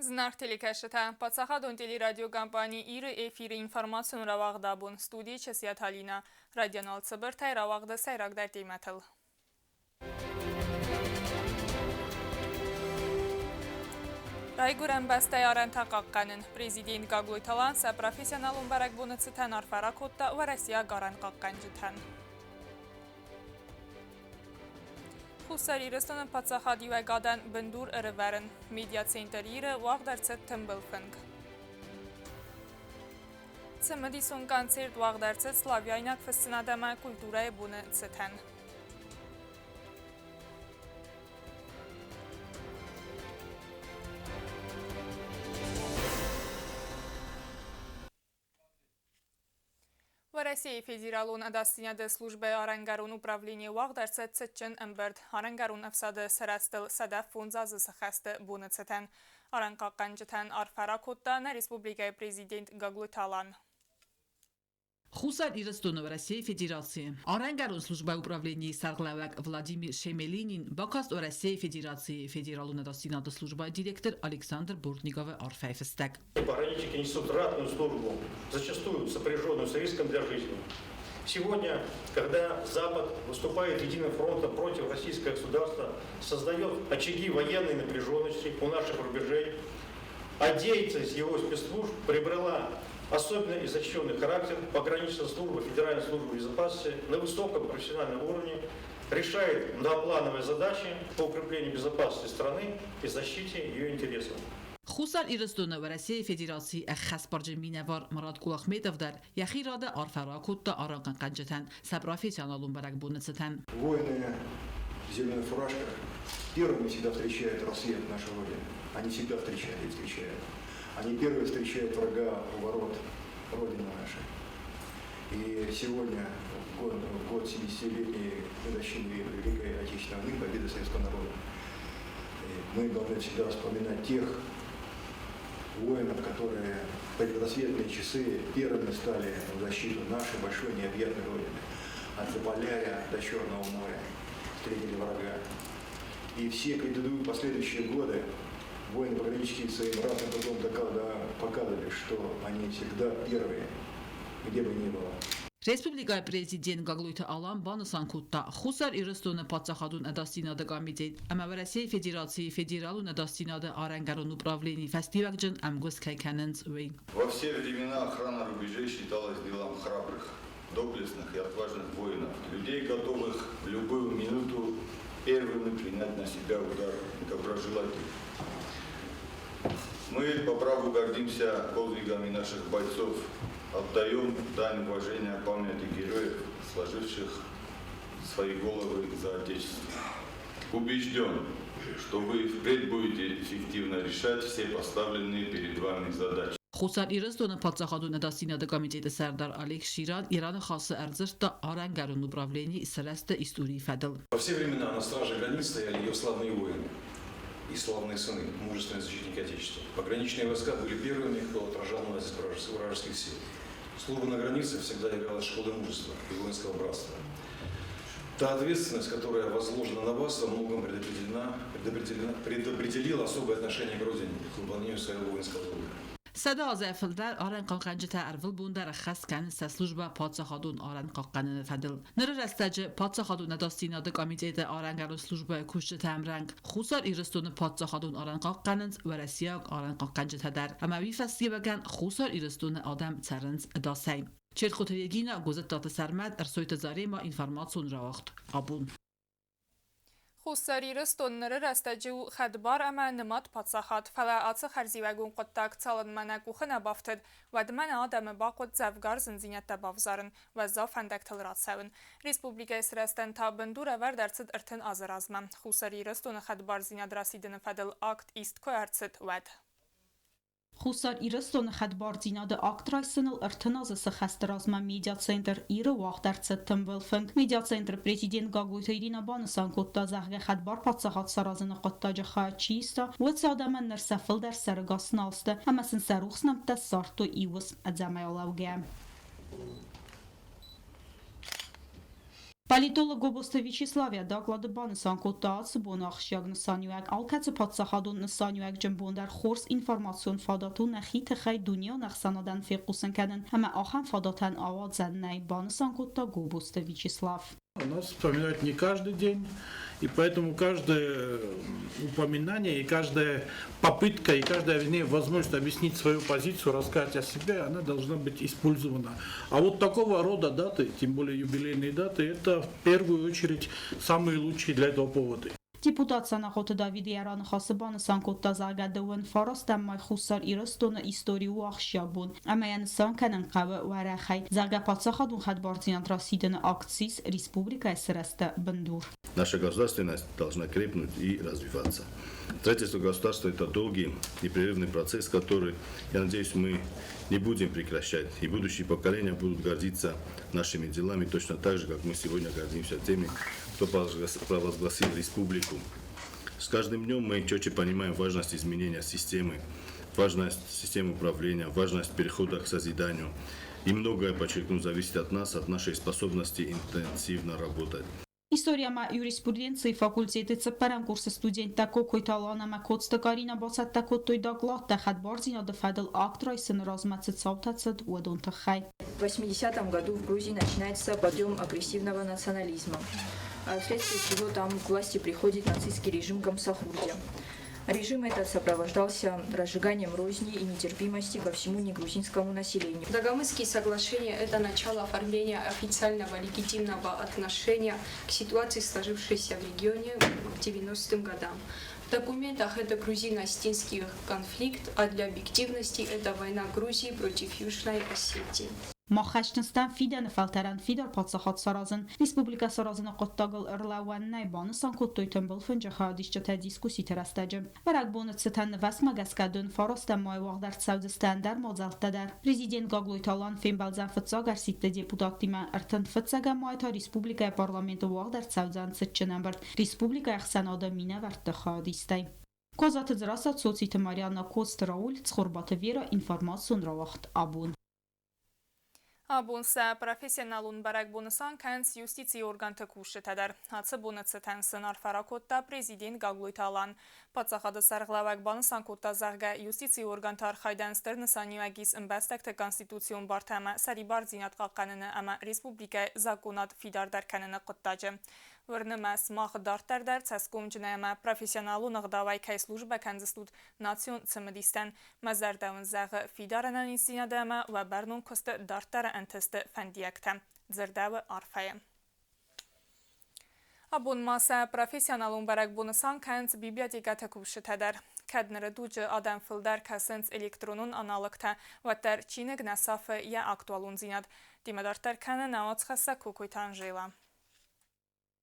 Зынаргъ телекӕсджытӕ, паддзахадон телерадиокомпани Иры эфиры информацион рауагъд абон студийы Часиаты Алинӕ, радионал цыбыртӕй рауагъды сӕйрагдӕр темӕтыл. Райгуырӕн бӕстӕйы арӕнтӕ хъахъхъӕнын. Президент Гаглойты Алан сӕ профессионалон бӕрӕгбоны цытӕн арфӕ ракодта уӕрӕсейаг арӕнхъахъхъӕнджытӕн. Хуссар Ирыстоны паддзахадиуӕгадӕн бындур ӕрывӕрын. Медиацентр Иры уагъд ӕрцыд тымбыл фынг. Цымыдисон концерт уагъд ӕрцыд славяйнаг фыссынад ӕмӕ культурӕйы боны цытӕн. Уӕрӕсейы Федералон ӕдасдзинады службӕйы арӕнгӕрон управленийы уагъд ӕрцыд цытджын ӕмбырд арӕнгӕрон ӕфсады сырӕзтыл 105 азы сыхӕсты боны цытӕн. Арӕнхъахъхъӕнджытӕн арфӕ ракодта нӕ республикӕйы президент Гаглойты Алан. Хуссар Ирыстоны Уӕрӕсейы Федерацийы Арӕнгӕрон службӕйы управленийы сӕргълӕууӕг Владимир Шемелинин бакаст Уӕрӕсейы Федерацийы Федералон ӕдасдзинады службӕйы директор Александр Бортниковы арфӕйы фыстӕг. Пограничники несут ратную службу, зачастую сопряженную с риском для жизни. Сегодня, когда Запад выступает единым фронтом против российского государства, создает очаги военной напряженности у наших рубежей, а деятельность его спецслужб приобрела особенно изощренный характер, пограничная служба Федеральной службы безопасности на высоком профессиональном уровне решает многоплановые задачи по укреплению безопасности страны и защите ее интересов. Хуссар Ирыстоны Уӕрӕсейы Федерацийы ӕххӕстбарджын минӕвар Марат Кулахметов дӕр йӕхи рады арфӕ ракодта арӕнхъахъхъӕнджытӕн сӕ профессионалон бӕрӕгбоны цытӕн. Воины в зеленых фуражках первыми всегда встречают рассвет нашей Родины. Они всегда встречали и встречают. Они первые встречают врага у ворот Родины нашей. И сегодня, в год, в год 70-летней годовщины Великой Отечественной войны, победы советского народа, мы должны всегда вспоминать тех воинов, которые в предрассветные часы первыми стали в защиту нашей большой необъятной Родины. От Заполярья до Черного моря встретили врага. И все предыдущие последующие годы воины-пограничники своим ратным трудом показывали, что они всегда первые, где бы ни было. Республикӕйы президент Гаглойты Алан банысан кодта, Хуссар Ирыстоны паддзахадон ӕдасдзинады комитет ӕмӕ Уӕрӕсейы Федерацийы Федералон ӕдасдзинады арӕнгӕрон управлени фӕстиуӕгджын ӕмгуыст кӕй кӕнынц, уый. Во все времена охрана рубежей считалась делом храбрых, доблестных и отважных воинов, людей, готовых в любую минуту первыми принять на себя удар доброжелателей. Мы по праву гордимся подвигами наших бойцов, отдаем дань уважения памяти героев, сложивших свои головы за Отечество. Убежден, что вы впредь будете эффективно решать все поставленные перед вами задачи. Хуссар Ирыстоны паддзахадон ӕдасдзинады комитеты сӕрдар Олег Ширан Ираны хасы ӕрдзырдта арӕнгӕрон управленийы сырӕзты историйы фӕдыл. Во все времена на страже границ стояли ее славные воины и славные сыны, мужественные защитники Отечества. Пограничные войска были первыми, кто отражал натиск вражеских сил. Служба на границе всегда являлась школой мужества и воинского братства. Та ответственность, которая возложена на вас, во многом предопределена, предопределена, предопределила особое отношение к Родине, к выполнению своего воинского долга. 100 азӕй фылдӕр арӕнхъахъхъӕнджытӕ ӕрвылбон дӕр ӕххӕст кӕнынц сӕ службӕ паддзахадон арӕнхъахъхъӕныны фӕдыл. Ныры рӕстӕджы паддзахадон ӕдасдзинады комитеты арӕнгӕрон службӕйы кусджытӕ ӕмрӕнхъ Хуссар Ирыстоны паддзахадон арӕн хъахъхъӕнынц уӕрӕсейаг арӕнхъахъхъӕнджытӕ дӕр ӕмӕ уый фӕстиуӕгӕн Хуссар Ирыстоны адӕм цӕрынц ӕдасӕй. Чертхъоты Регинӕ, Гуызыттаты Сӕрмӕт, Ӕрсойты Заремӕ информацион рауагъд. Абон. Хуссар Ирыстон ныры рӕстӕджы у хӕдбар ӕмӕ нымад паддзахад, фӕлӕ ацы хӕрзиуӕгон хъуыддаг цалынмӕ нӕ къухы нӕ бафтыд, уӕдмӕ нӕ адӕмы бахъуыд дзӕвгар зындзинӕдтӕ бавзарын, уӕззау фӕндӕгтыл рацӕуын. Республикӕйы сырӕзтӕн та бындур ӕвӕрд ӕрцыд 30 азы размӕ, Хуссар Ирыстоны хӕдбардзинад расидыны фӕдыл акт ист куы ӕрцыд, уӕд. Хуссар Ирыстоны хӕдбардзинады акт райсыныл 30 азы цы хӕсты размӕ медиацентр Иры уагъд ӕрцыд тымбыл фынг. Медиацентры президент Гаглойты Ирина банысан кодта, зӕгъгӕ, хӕдбар паддзахад саразыны хъуыддаджы хайад чи иста, уыцы адӕмӕн ныр сӕ фылдӕр сӕрыгас нал сты ӕмӕ сын сӕ рухс нӕмттӕ ссардтой иу уысм ӕдзӕмӕй алӕугӕ. Политолог Гобозты Вячеслав йӕ доклады банысан кодта ацы боны ахсджиаг нысаниуӕг. Алкӕцы паддзахадон нысаниуӕгджын бон дӕр хорз информацион фадат у нӕхи тыххӕй дунеон ӕхсӕнадӕн фехъусын кӕнын ӕмӕ ахӕм фадатӕн ауадзӕн нӕй, банысан кодта Гобозты Вячеслав. Нас вспоминают не каждый день, и поэтому каждое упоминание и каждая попытка, и каждая, вернее, возможность объяснить свою позицию, рассказать о себе, она должна быть использована. А вот такого рода даты, тем более юбилейные даты, это в первую очередь самые лучшие для этого поводы. Депутат Санахъоты Давид йӕ раныхасы банысан кодта, зӕгъгӕ, дыууын фарастӕм май Хуссар Ирыстоны истори у ахсджиаг бон ӕмӕ йӕ нысан кӕнын хъӕуы уӕрӕхӕй, зӕгъгӕ, паддзахадон хӕдбардзинад расидыны акт ссис республикӕйы сырӕзты бындур. Наша государственность должна крепнуть и развиваться. Строительство государства – это долгий, непрерывный процесс, который, я надеюсь, мы не будем прекращать. И будущие поколения будут гордиться нашими делами точно так же, как мы сегодня гордимся теми, кто провозгласил республику. С каждым днем мы четче понимаем важность изменения системы, важность системы управления, важность перехода к созиданию. И многое, подчеркну, зависит от нас, от нашей способности интенсивно работать. Истори ӕмӕ юриспруденцийы факультеты цыппӕрӕм курсы студенттӕ Кокойты Алан ӕмӕ Коцты Карина бацӕттӕ кодтой докладтӕ хӕдбардзинады фӕдыл акт райсыны размӕ цы цаутӕ цыд, уыдон тыххӕй. В 80-м году в Грузии начинается подъем агрессивного национализма, вследствие чего там к власти приходит нацистский режим Гамсахурдия. Режим этот сопровождался разжиганием розни и нетерпимости ко всему негрузинскому населению. Дагомысские соглашения – это начало оформления официального легитимного отношения к ситуации, сложившейся в регионе к 90-м годам. В документах это грузино-осетинский конфликт, а для объективности это война Грузии против Южной Осетии. Мах хӕсджын стӕм фидӕны фӕлтӕрӕн фидар паддзахад саразын, республикӕ саразыны хъуыддагыл ӕрлӕууӕн нӕй, банысан кодтой тымбыл фынджы хайадисджытӕ дискусситы рӕстӕджы. Бӕрӕгбоны цытӕн нывӕцмӕ гӕсгӕ дын фарастӕм майы уагъд ӕрцӕудзысты ӕндӕр мадзӕлттӕ дӕр. Президент Гаглойты Алан фембӕлдзӕн фыццаг ӕрсидты депутаттимӕ. 35 майы та республикӕйы парламенты уагъд ӕрцӕудзӕн цытджын ӕмбырд республикӕйы ӕхсӕнады минӕвӕртты хайадистӕй. Козаты Дзерассӕ, Цоциты Марианна, Коцты Рауль, Цхуырбаты Вера, информацион рауагъд Абон. Абон сӕ профессионалон бӕрӕгбон нысан кӕнынц юстицийы органты кусджытӕ дӕр. Ацы боны цытӕн сын арфӕ ракодта президент Гаглойты Алан. Паддзахады сӕргълӕууӕг банысан кодта, зӕгъгӕ, юстицийы органты архайдӕн стыр нысаниуӕг ис ӕмбӕстӕгты конституцион бартӕ ӕмӕ сӕрибардзинад хъахъхъӕныны ӕмӕ республикӕйы законад фидардӕр кӕныны хъуыддаджы. Уырны мӕ, сымах дарддӕр дӕр цӕсгомджынӕй ӕмӕ профессионалон ӕгъдауӕй кӕй службӕ кӕндзыстут национ цымыдистӕн. Мӕ зӕрдӕ уын зӕгъы фидар ӕнӕниздзинад ӕмӕ уӕ бӕрнон куысты дарддӕры ӕнтысты фӕндиӕгтӕ, дзырдӕуы арфӕйы. Абон ма сӕ профессионалон бӕрӕгбоны нысан кӕнынц библиотекӕты кусджытӕ дӕр. Кӕд ныры дуджы адӕм фылдӕр кӕсынц электронон аналогтӕ, уӕддӕр чиныг нӕ сафы йӕ актуалондзинад. Темӕ дарддӕр кӕны нӕ уацхӕссӕг Кокойты Анжела.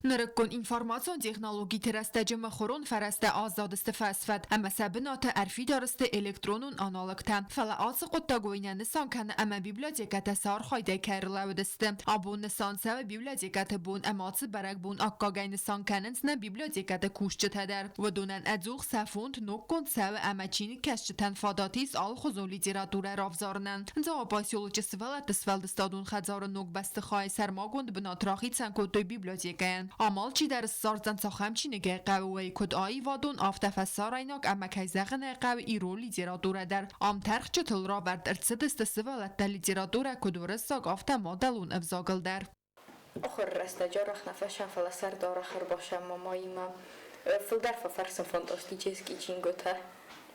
Нырыккон информацион технологиты рӕстӕджы мыхуырон фӕрӕзтӕ аззадысты фӕсфӕд ӕмӕ сӕ бынаты ӕрфидар сты электронон аналогтӕ. Фӕлӕ ацы хъуыддаг уый нӕ нысан кӕны ӕмӕ библиотекӕтӕ сӕ архайдӕй кӕй ӕрлӕууыдысты. Абон нысан цӕуы библиотекӕты бон ӕмӕ ацы бӕрӕгбон аккагӕй нысан кӕнынц нӕ библиотекӕты кусджытӕ дӕр. Уыдонӕн ӕдзух сӕ фонд ноггонд цӕуы ӕмӕ чиныгкӕсджытӕн фадат ис алыхуызон литературӕ равзарынӕн. Дзауы поселочы сывӕллӕтты сфӕлдыстадон хӕдзары ног бӕстыхайы сӕрмагонд бынат рахицӕн кодтой библиотекӕйӕн. Ам алчидӕр ссардзӕн цахӕм чиныгӕй хъӕуы, уый куыд аивадон, афтӕ фӕсарӕйнаг ӕмӕ кӕй зӕгъын ӕй хъӕуы, ирон литературӕ дӕр. Ам тӕрхджытыл равӕрд ӕрцыдысты сывӕллӕттӕ литературӕ куыд уырыссаг, афтӕ мадӕлон ӕвзагыл дӕр. Ахуыры рӕстӕджы арӕх нӕ фӕсӕм, фӕлӕ сӕрды арӕх ӕрбасӕм мамаимӕ. Фылдӕр фӕфӕрсын фантастический чингуытӕ.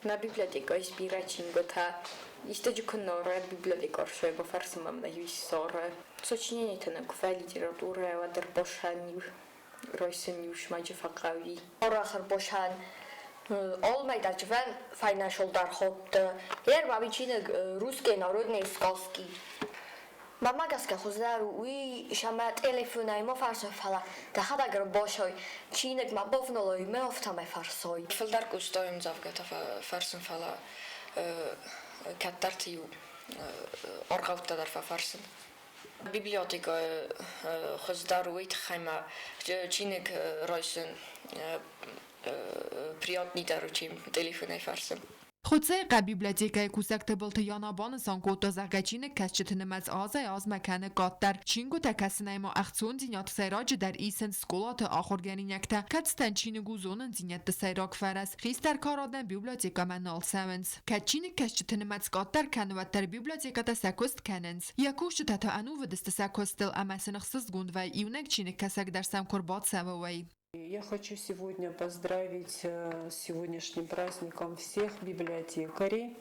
Нӕ библиотекӕйы ис бирӕ чингуытӕ. Истӕджы куы нӕ библиотекаршӕй бафӕрсын мӕм нӕ ссары. Сочиненитӕ нын куы фӕ литературӕ, уӕд ӕрбасӕн-иу, райсын-иу смаджы фӕхъӕуи. Арӕх ӕрбасӕн All my financial дархотты. Ербаби чиныг «Русские народные сказки». Мӕнмӕ гӕсгӕ хуыздӕр у уый, ӕмӕ телефонӕй ма фӕрсой, фӕлӕ дӕхӕдӕг ӕрбасой, чиныгмӕ бавналой мӕ афтӕмӕй фӕрсой. Фылдӕр куыстой ӕмдзӕвгӕтӕ фӕрсын, фӕлӕ кӕддӕрты-иу аргъӕуттӕ дӕр фӕфӕрсын. Библиотекӕйы хуыздӕр у уый тыххӕй ма чиныг райсын приятнейдӕр у, чем телефонӕй фӕрсын. Хуыцъейы хъӕд-библиотекӕйы кусӕг Тыбылты Яна банысан кодта, зӕгъгӕ, чиныгкӕсджыты нымӕц азӕй-азмӕ кӕны къаддӕр. Чингуытӕ кӕсынӕй ма ӕхцондзинад сӕйраджыдӕр исынц скъолаты ахуыргӕнинӕгтӕ, кӕцытӕн чиныг у зонындзинӕдты сӕйраг фӕрӕз. Хистӕр кары адӕм библиотекӕмӕ нал цӕуынц. Кӕд чиныгкӕсджыты нымӕц къаддӕр кӕны, уӕддӕр библиотекӕтӕ сӕ куыст кӕнынц. Йӕ кусджытӕ та ӕнувыд сты сӕ куыстыл ӕмӕ сын ӕхсызгон вӕййы, иунӕг чиныгкӕсӕг дӕр сӕм куы рбацӕуы, уый. Я хочу сегодня поздравить с сегодняшним праздником всех библиотекарей.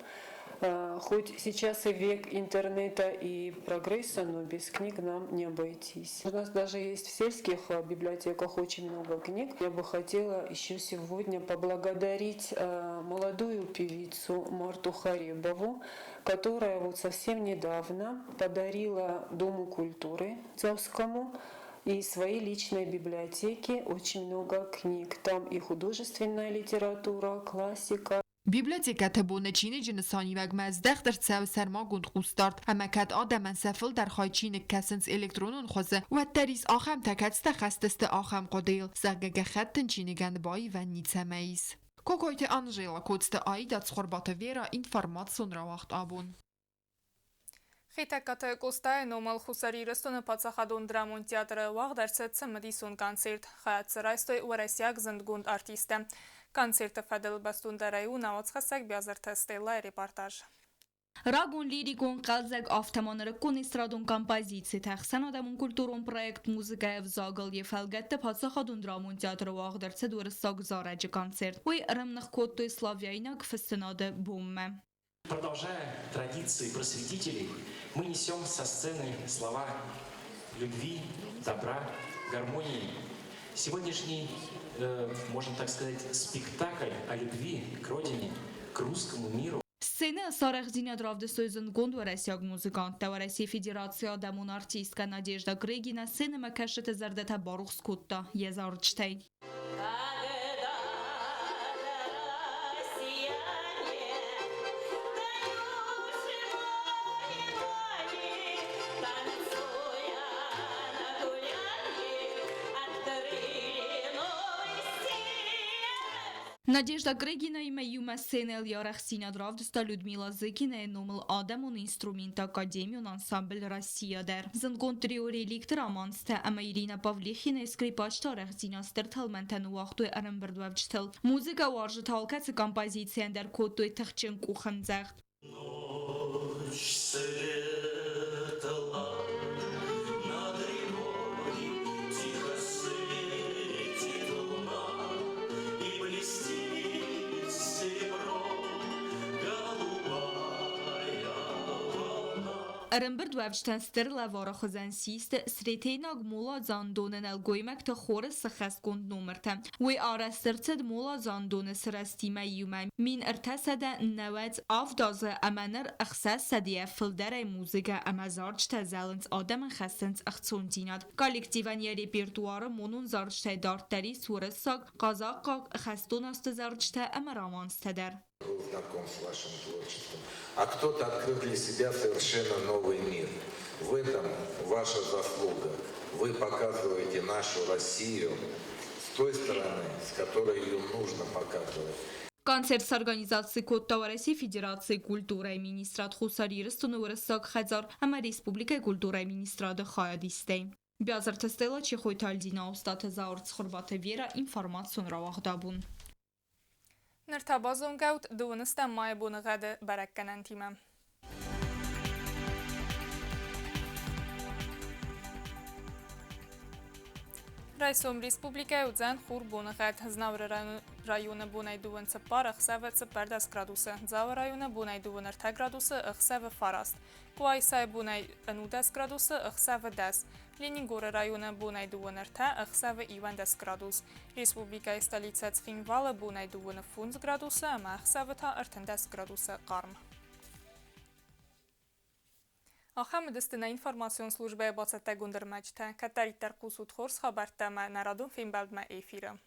Хоть сейчас и век интернета и прогресса, но без книг нам не обойтись. У нас даже есть в сельских библиотеках очень много книг. Я бы хотела еще сегодня поблагодарить молодую певицу Марту Харебову, которая вот совсем недавно подарила Дому культуры Дзаускому и своей личной библиотеке очень много книг. Там и художественная литература, классика. Библиотекӕты боны чиныджы нысаниуӕгмӕ здӕхт ӕрцӕуы сӕрмагонд хъусдард, ӕмӕ кӕд адӕмӕн сӕ фылдӕр хай чиныг кӕсынц электронон хуызы, уӕддӕр ис ахӕмтӕ, кӕцытӕ хӕст сты ахӕм хъуыдыйыл, зӕгъгӕ, гӕххӕттын чиныгӕн баивӕн ницӕмӕ ис. Кокойты Анжела, Коцты Аидӕ, Цхуырбаты Вера, информацион рауагъд абон. Хетӕгкаты Къостайы номыл Хуссар Ирыстоны паддзахадон драмон театры уагъд ӕрцыд цымыдисон концерт. Хайад дзы райстой уӕрӕсейаг зындгонд артисттӕ. Концерты фӕдыл бӕстондӕрӕй у науӕдзхӕссӕг Биазырты Стеллайы репортаж. Рагон лирикон хъӕлдзӕг, афтӕ ма нырыккон эстрадон композицитӕ, ӕхсӕнадӕмон культурон проект «Музыкӕ ӕвзагыл» йӕ фӕлгӕтты паддзахадон драмон театры уагъд ӕрцыд уырыссаг зарӕджы концерт. Уый ӕрӕмных кодтой славяйнаг фыссынады бонмӕ. Продолжая традиции просветителей, мы несем со сцены слова любви, добра, гармонии. Сегодняшний, можно так сказать, спектакль о любви к родине, к русскому миру. Сценӕйы сарӕхстдзинад равдыстой зындгонд уӕрӕсейаг музыканттӕ, Уӕрӕсейы Федерацийы адӕмон артисткӕ Надежда Грегина сценӕмӕкӕсджыты зӕрдӕтӕ барухс кодта йӕ зарджытӕй. Надежда Грегинаимӕ иумӕ сценӕйыл йӕ арӕхстдзинад равдыста Людмила Зыкинайы номыл адӕмон инструменты академион ансамбль «Россия» дӕр. Зындгонд трио «Реликты» романстӕ ӕмӕ Ирина Павлихинайы скрипачты арӕхстдзинад стыр тӕлмӕнтӕ ныууагътой ӕрӕмбырдуӕвджытыл. Музыкӕ уарзджытӕ алкӕцы композицийӕн дӕр кодтой тыхджын къухӕмдзӕгъд. Ночь светла над рекой, Тихо светит луна И блестит серебром голубая волна. Ӕрӕмбырдуӕвджытӕн стыр лӕвары хуызӕн систы Сретейнаг моладзандоны нӕлгоймӕгты хоры сыххӕстгонд номыртӕ. Уый арӕзт ӕрцыд моладзандоны сырӕзтимӕ иумӕ 1397 азы ӕмӕ ныр 600-йӕ фылдӕрӕй музыкӕ ӕмӕ зарджытӕ зӕлынц адӕмӕн хӕссынц ӕхцондзинад. Коллективӕн йӕ репертуары монон зарджытӕй дарддӕр ис уырыссаг, хъазахъхъаг, хӕстон азты зарджытӕ ӕмӕ романстӕ дӕр. Был знаком с вашим творчеством, а кто-то открыл для себя совершенно новый мир. В этом ваша заслуга. Вы показываете нашу Россию с той стороны, с которой ее нужно показывать. Концерт сорганизаци кодта Уӕрӕсейы Федерацийы культурӕйы министрад Хуссар Ирыстоны Уырыссаг хӕдзар ӕмӕ республикӕйы культурӕйы министрады хайадистӕй. Биазырты Стелла, Чехойты Альдина, Остъаты Зауыр, Цхуырбаты Вера, информацион рауагъдабон. Ныр та базонгӕ ут дыууыныстӕм майы боныгъӕды бӕрӕггӕнӕнтимӕ. Райсом республикӕйы уыдзӕн хур боныгъӕд. Знауыры районы бонӕй дыууын цыппар, ӕхсӕвы 14 градусы. Дзауы районы бонӕй 23 градусы, ӕхсӕвы 9. Къуайсайы бонӕй 11 градусы, ӕхсӕвы 10. Ленингоры районы бонӕй 23, ӕхсӕвы 11 градус. Республикӕйы столицӕ Цхинвалы бонӕй 25 градусы ӕмӕ ӕхсӕвы та 13 градусы хъарм. Ахӕм уыдысты нӕ информацион службӕйы бацӕттӕгонд ӕрмӕджытӕ. Кӕддӕриддӕр хъусут хорз хабӕрттӕ ӕмӕ нӕ радон фембӕлдмӕ эфиры.